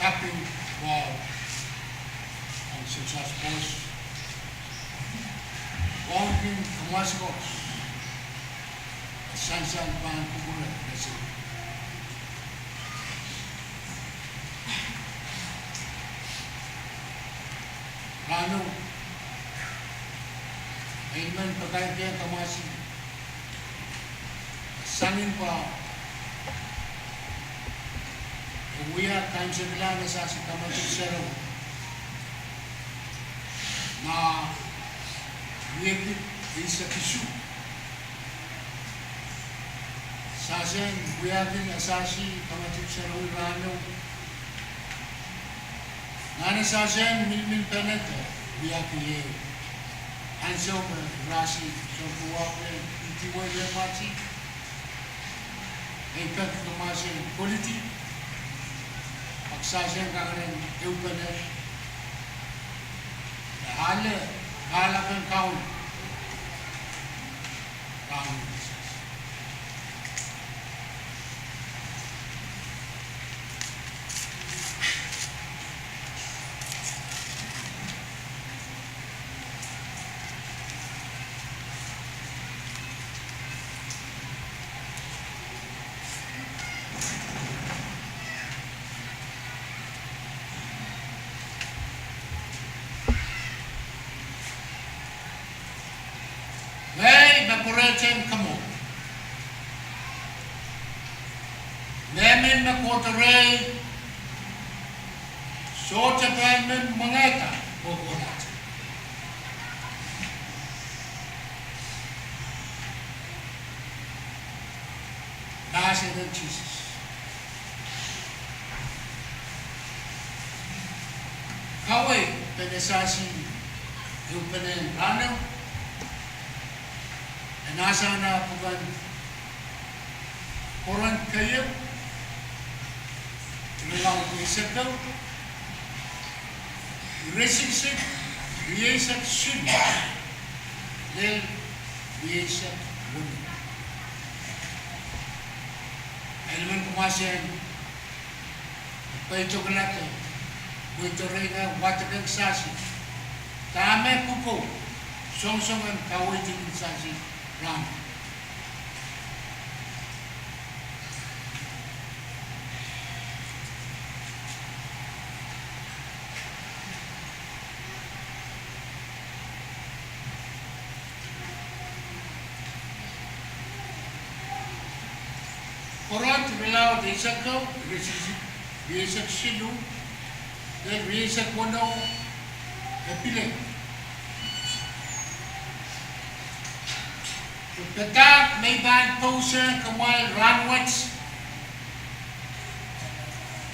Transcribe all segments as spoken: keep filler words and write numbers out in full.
Happy wow. Ang sensas bos. Wow kin kamas bos. Sansal pahn kupwure, nese. Rahnwet, I men pakairkihda kamasi sang en pwa, e wia kaimwisekla en Sahsi Kamatik Sarawi. Ma, wiahki eisek isuh sahsen wiahki en Sahsi Kamatik Sarawi rahnwet. Nan sahsen mihmi pene de wiahki ehu. Ansou me Sahsi Sarawi wahwei itiwe lematik, e pek kamasi en kolidi, pak sahsen kangoange ehupene, e ale, ale pen kaun. Ngehi me pwurehten komour. Mehmen me kohdo rehi, sohte pahn men mwengehda kohkohlahte. Mahsen en Sises. Kawehwepen Sahsi ehupene rahnwet, e anahne pwukan Korint keieu, irelaud eisek ehu, ire siksik, rieisek siluh, lel rieisek weneu. Elemen kamasi en pweidokla de, pweidorei nge wadek en Sahsi. Dahme pwuko, songosong en kaweid en Sahsi rahnwet. Korint irelaud eisek ehu, ire siksik, rieisek siluh, de rieisek weneu, e pil padahk me I pahn pousehng kumwail rahnwet,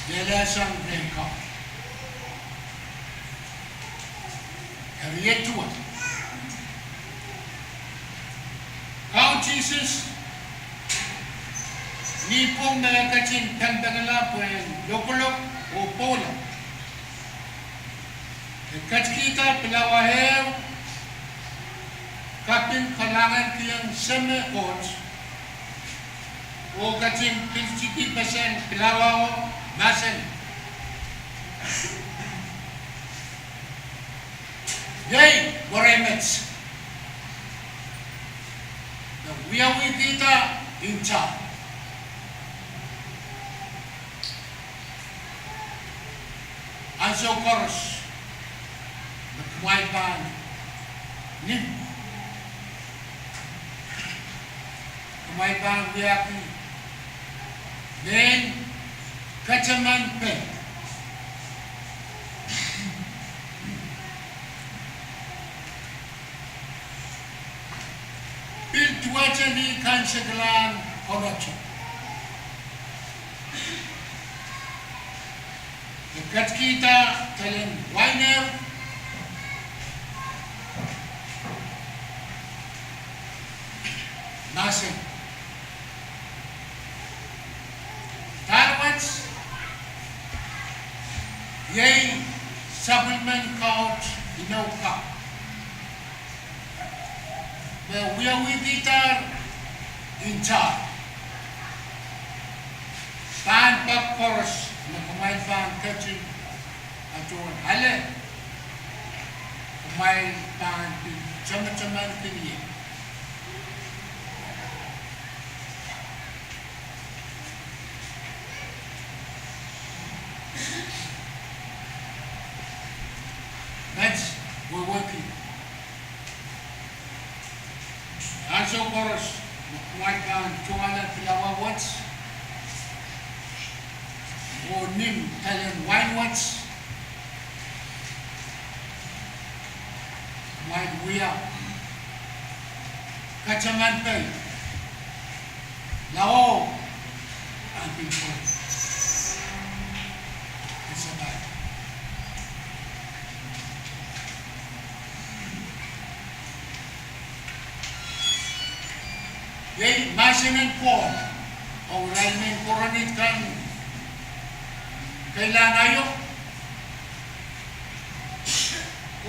iei sang rehn Koht. Eri duwen Kaun Sises, ni pwung me e ketin pengpengla pwehn lokolok oh pwoula, e ketikihda pilawa ehu, kaping kalahngankihong Seme Koht, oh ketin piltiki pesen pilawao, mahsanih: Iei werei met, me wiawihkihda nta. Ansou koaros me kumwail pahn nim, kumwail pahn wiahki mehn kataman pei. Pil duwehte ni kaimwiseklahn Korint, e ketikihda talen wain ehu, mahsen: Rahnwet, iei sapwellimen Koht inou kapw, me wiawihkihdahr nta, pahn pak koaros Kumwail pahn ketin atohn ale, kumwail pahn pil tamataman kin ie. Met wehwehki ansou koaros me kumwail pahn tungoale pilawa wet oh nim kelen wain wet, kumwail wia kataman pei, lao, I think so. It's a bad. Iei mahsen en Pohl ong irail mehn Korint kan, keilahn aio,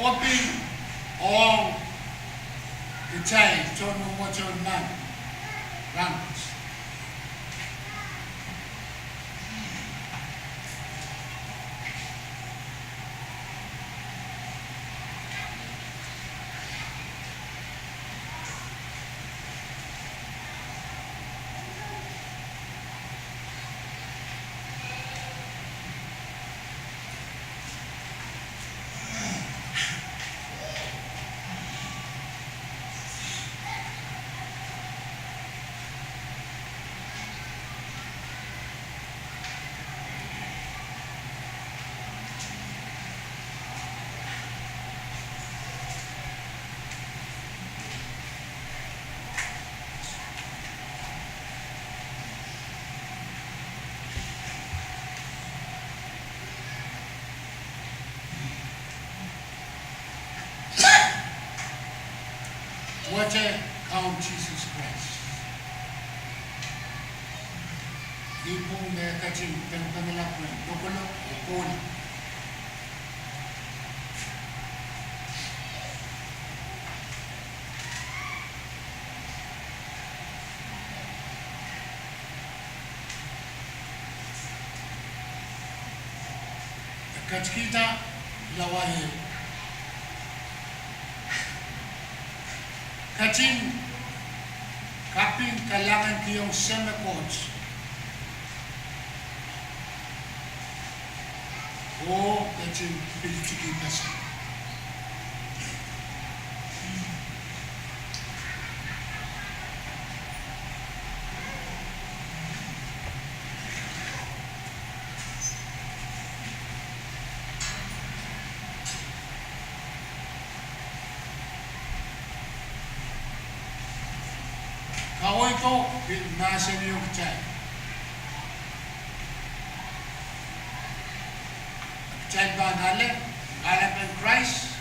oh pil ong kitail tohn mwomwohdiso nan rahnwet. Duwehte Kaun Sises Krais, ih pwung me ketin pengpengla pwehn lokolo oh kohla. E ketikihda lawa e ketin kaping kalahnganki ong Seme Koht oh ketin pil tikihpeseng. Kaweid ko pil mahsanihong kitail, kitail pahn ale, ale pen Krais,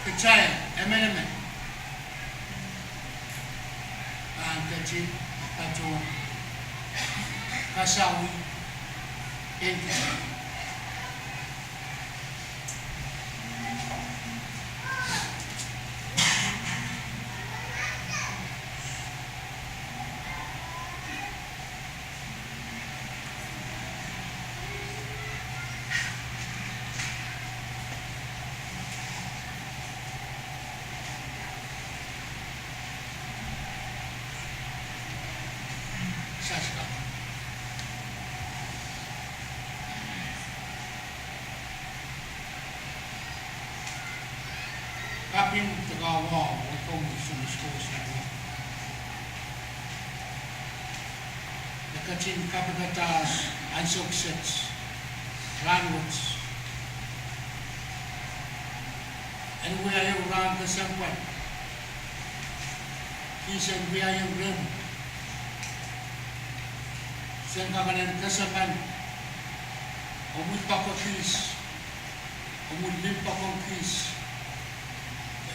kitail emenemen pahn ketin patohwan kasawih ong kitail. Kaping de kahwao ong komwi Sunday school staff. E ketin kapikada ansou kiset rahnwet en wia ehu rahn kesempwal, kihsang wiahiong rehmw sen kak en kesemwpwal omwi poakehkis, omwi limpoak ong kis,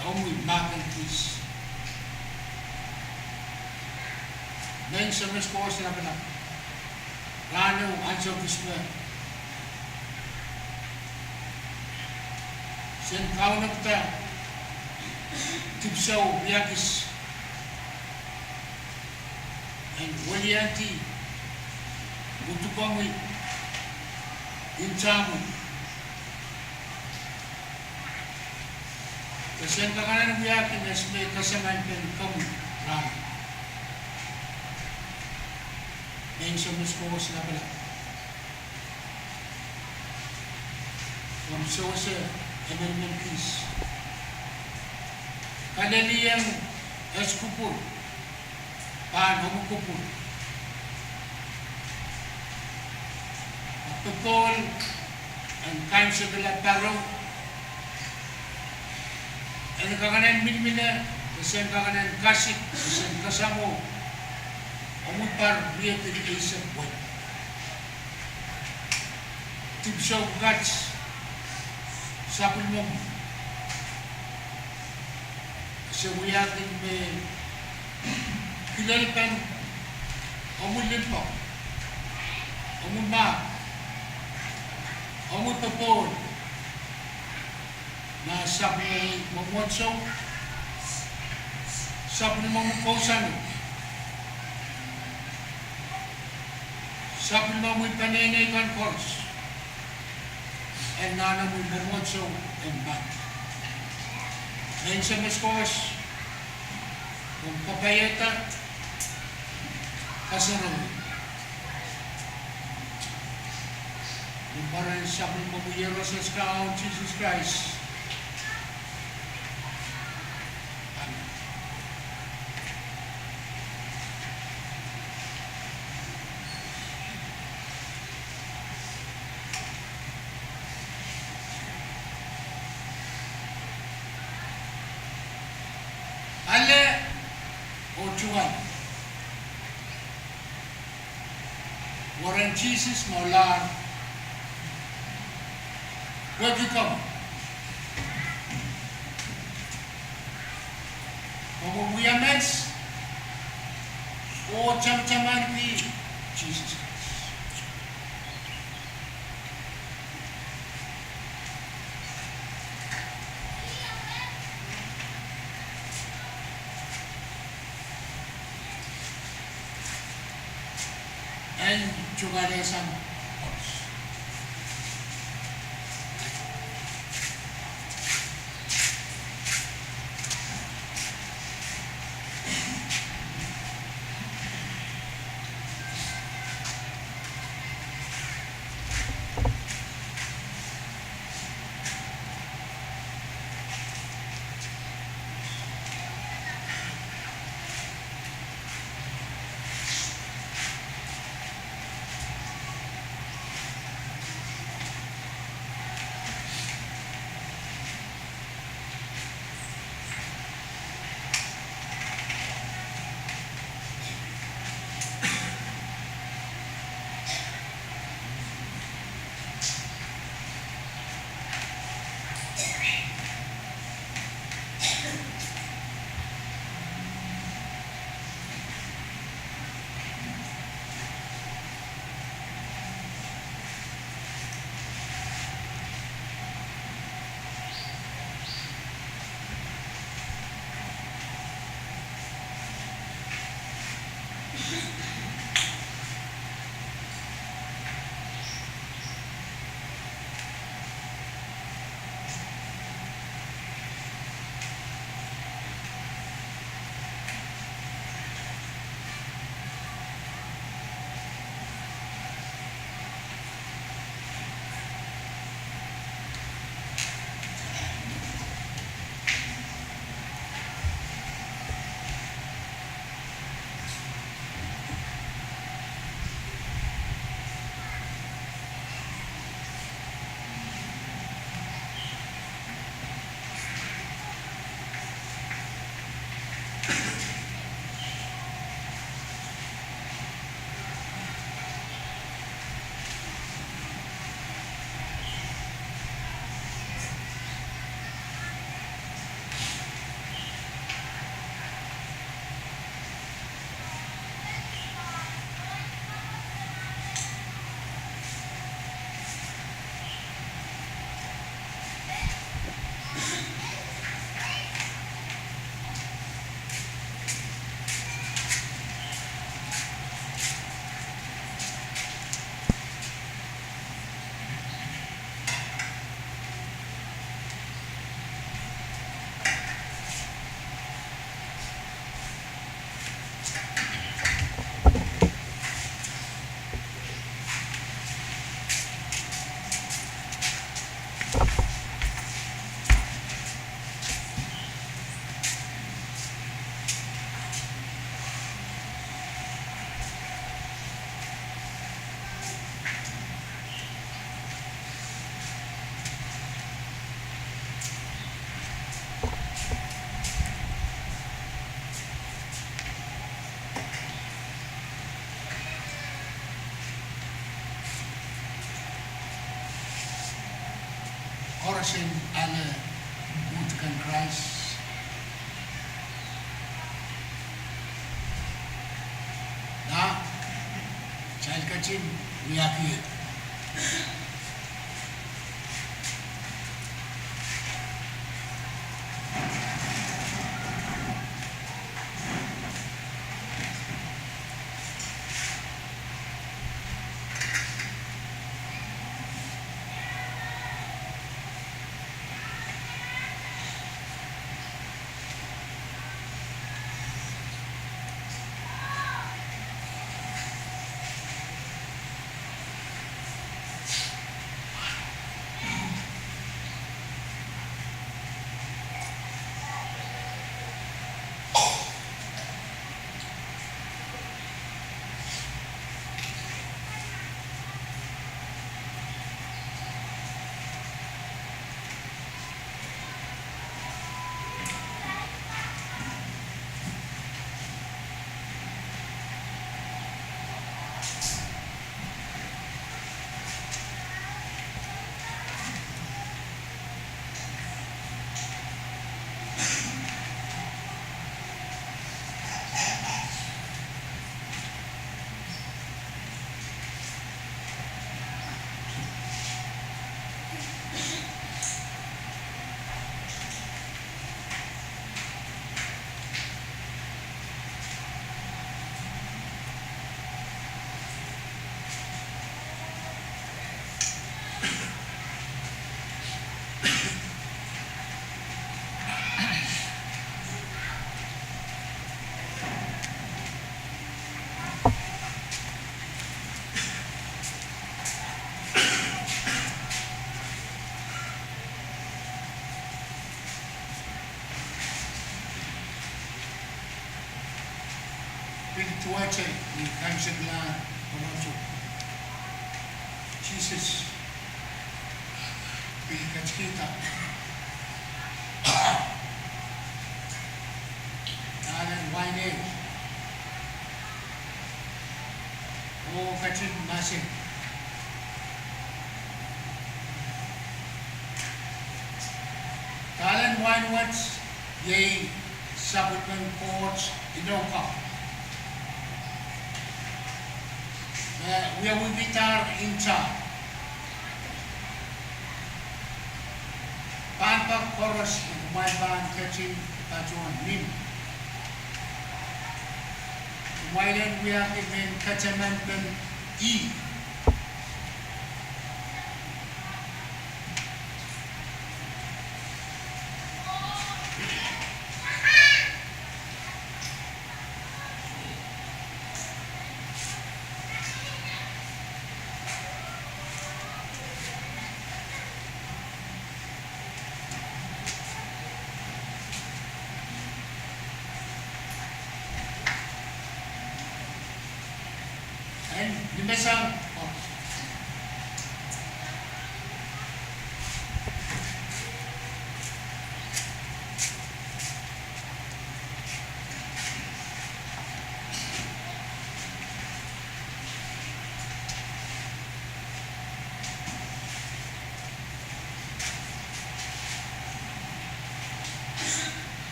omwi mahk ong kis. Mehn Sunday school lapalap, rahn ehu ansou kis me sen kaunopda dipwisou riakis, en weliandi utukomwi, ntamwi, pwe sen kak anahne wiahki me sohte kasamalpen komwi rahn. Mehn Sahm Koht Lapalap, komw sewese emenemen kis. Kalelieng et kupwur pahn omw kupwur. Ahpw popohl en kaimwisekala pahrek, en kak anahne minimine, pwe sen kak anahne kasik, pwe sen kasamwo omwi pahr riekid eisek wet. Dipwisou pwukat sapwellimomwi, se wiahkin me kilelpen omwi limpoak, omwi mahk, omwi popohl nan sapwellimomwi mwomwohdiso, sapwellimomwi kousoano, sapwellimomwi peneinei kan koaros, en nan omwi mwomwohdiso en mah. Mehn Sahm Koht, komw kapaiada, kasarawi. Ni mwaren sapwellimomwi iehros Kaun Sises Krais, amen. Ale oh tungoal. Mwaren Sises mwohlahr pwehki komwi. Komwi wia met oh tamataman Sises Krais. En tungoal sang. Sen ale uhd kan Krais. Na, kitail ketin wiahki. Pil duwehte ni kaimwisekla komoato. Sises pil ketikihda dahlen wain ehu oh ketin mahsanih, dahlen wain wet iei sapwellimen Koht inou kapw, me wiawihkidahr nta. Pahn pak koaros me kumwail pahn ketin patohwan mihmi. Kumwail en wiahki mehn katamanpen ih. En nimensang.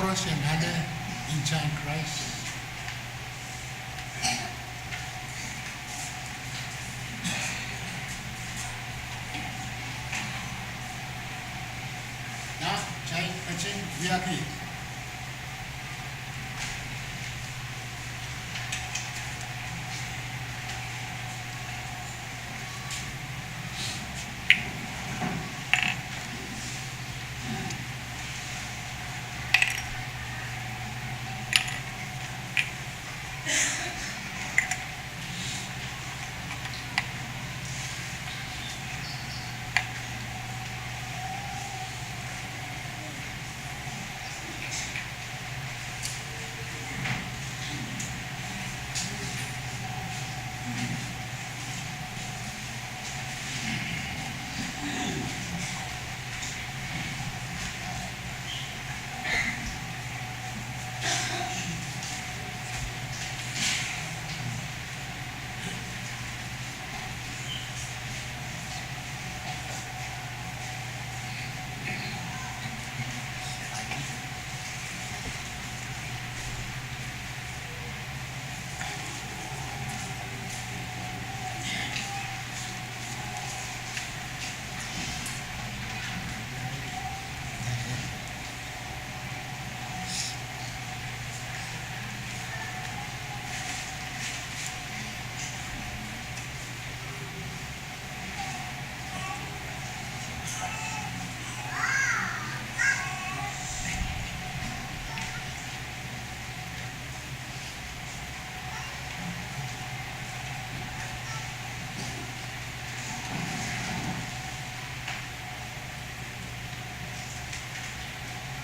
Koaros en ale intahn Krais. Nah, kitail ketin wiahki.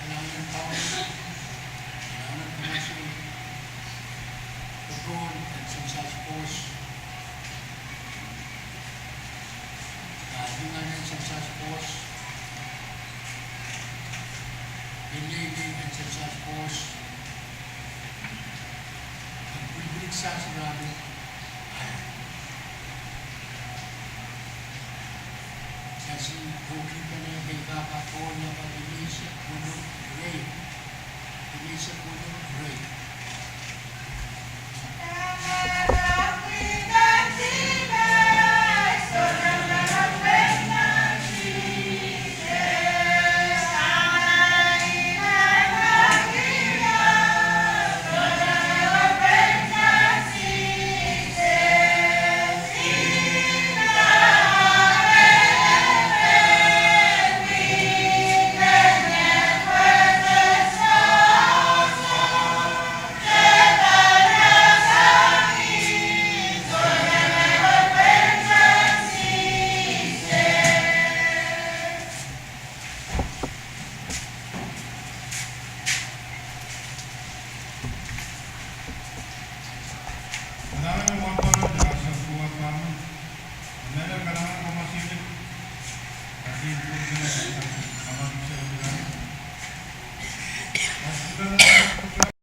Kalahngan en Kauno, kalahngan en Kamasol, popohl en Semsas Koht, ah, lingan en Semsas Koht, peneinei en Semsas Koht, en pwilipwilkihsang rehmwail. Sasi, oh kihpene, pil kak kohla pahn irail, irail, irail.